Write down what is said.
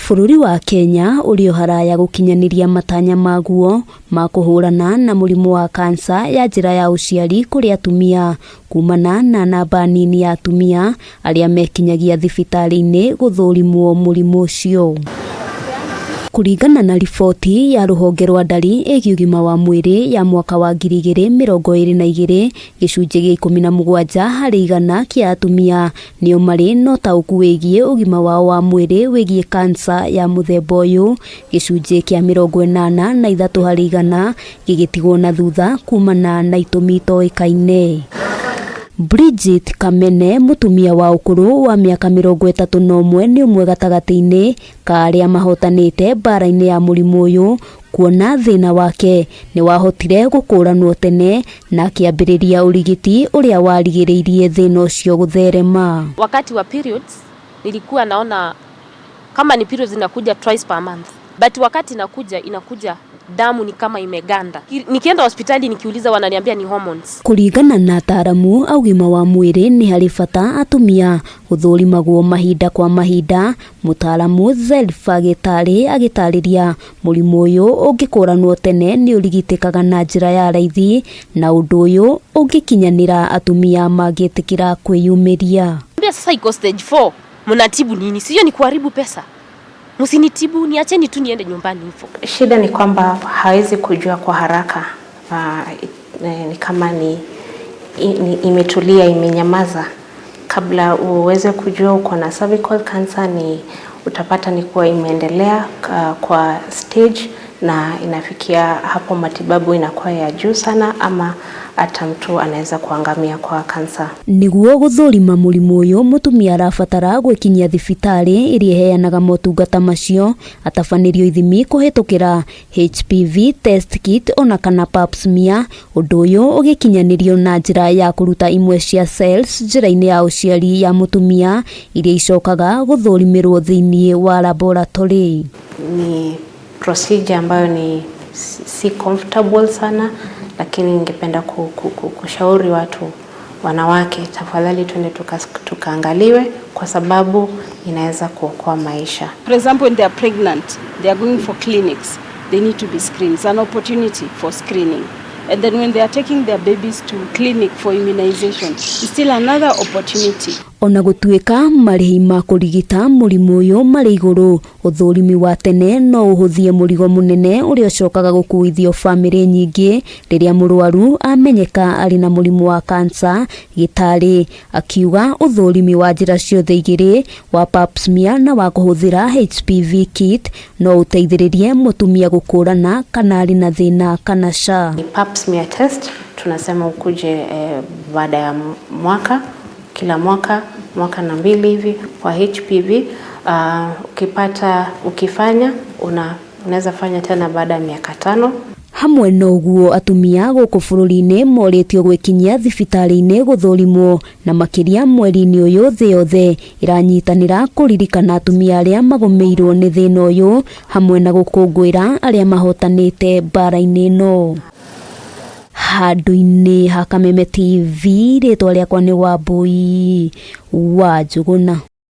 Bũrũri wa Kenya ũrĩ o haraya gũkinyanĩria matanya maguo ma kũhũrana na mũrimũ wa kansa ya njĩra ya ũciari kũrĩ atumia kumana na namba nini ya atumia arĩa mekinyagia thibitarĩ-inĩ gũthũrimwo mũrimũ ũcio. Kũringana na riboti ya rũhonge rwa ndari ĩgiĩ ũgima wa mwĩrĩ ya mwaka wa 2022, gĩcunjĩ gĩa 17% kĩa atumia nĩo marĩ na ũtaũku wĩgiĩ ũgima wao wa mwĩrĩ wĩgiĩ kansa ya mũthemba ũyũ, gĩcunjĩ kĩa 83% gĩgĩtigwo na thutha kumana na itũmi itoĩkaine. Bridget Kamene, mũtumia wa ũkũrũ wa mĩaka 31 nĩ ũmwe gatagatĩ-inĩ ka arĩa mahotanĩte mbara-inĩ ya mũrimũ ũyũ kuona thĩna wake nĩ wahotire gũkũranwo tene na akĩambĩrĩria ũrigiti ũrĩa warigĩrĩirie thĩna ũcio gũtherema. Wakati wa periods nilikuwa naona kama ni periods inakuja twice per month, but wakati inakuja inakuja damu ni kama imeganda. Nikienda hospitali nikiuliza, wananiambia ni hormones. Kũringana na ataaramu a ũgima wa mwĩrĩ nĩ harĩ bata atumia gũthũrimagwo mahinda kwa mahinda. Mũtaaramu Zelfa Gĩtarĩ agĩtarĩria mũrimũ ũyũ ũngĩkũranwo tene nĩ ũrigitĩkaga na njĩra ya raithi na ũndũ ũyũ ũngĩkinyanĩra atumia mangĩtĩkĩra kwĩyumĩria. Ambia sasa iko stage 4, mnatibu nini? Sio ni kuharibu pesa? Msinitibu, niacheni tu niende nyumbani hivyo. Shida ni kwamba hawezi kujua kwa haraka. Ni kama ni imetulia, imenyamaza. Kabla uweze kujua uko na cervical cancer, ni utapata ni kuwa imeendelea kwa stage na inafikia hapo matibabu inakuwa ya juu sana, ama hata mtu anaweza kuangamia kwa kansa. Nĩguo gũthũrima mũrimũ ũyũ mũtumia arabatara gwĩkinyia thibitarĩ ĩrĩa ĩheanaga motungata macio atabanĩrio ithimi kũhĩtũkĩra HPV test kit ona kana pap smear, ũndũ ũyũ ũgĩkinyanĩrio na njĩra ya kũruta imwe cia cells njĩra-inĩ ya ũciari ya mũtumia iria icokaga gũthũrimĩrwo thĩinĩ wa laboratory. Ni procedure ambayo ni si comfortable sana, lakini ningependa kushauri watu wanawake, tafadhali twende tukaangaliwe kwa sababu inaweza kuokoa maisha. For example, when they are pregnant, they are going for clinics, they need to be screened. It's an opportunity for screening. And then when they are taking their babies to clinic for immunization, it's still another opportunity. Ona gũtuĩka marĩhi ma kũrigita mũrimũ ũyũ marĩ igũrũ, ũthũrimi wa tene no ũhũthie mũrigo mũnene ũrĩa ũcokaga gũkuithio bamĩrĩ nyingĩ rĩrĩa mũrwaru amenyeka arĩ na mũrimũ wa kansa. Gĩtarĩ akiuga ũthũrimi wa njĩra ciothe igĩrĩ, wa pap smear na wa kũhũthĩra HPV kit, no ũteithĩrĩrie mũtumia gũkũrana kana arĩ na thĩna kana ca. Ni pap smear test tunasema ukuje baada ya mwaka, kila mwaka, mwaka na mbili hivi. Kwa HPV, ukipata, ukifanya, unaweza fanya tena baada ya miaka 5. Hamwe na ũguo, atumia gũkũ bũrũri-inĩ morĩtio gwĩkinyia thibitarĩ-inĩ gũthũrimwo na makĩria mweri-inĩ ũyũ thĩ yothe ĩranyitanĩra kũririkana atumia arĩa magũmĩirwo nĩ thĩna ũyũ hamwe na gũkũngũĩra arĩa mahotanĩte mbara-inĩ ĩno. Handũ-inĩ ha Kameme TV, rĩtwa rĩakwa nĩ Wambui wa Njũgũna.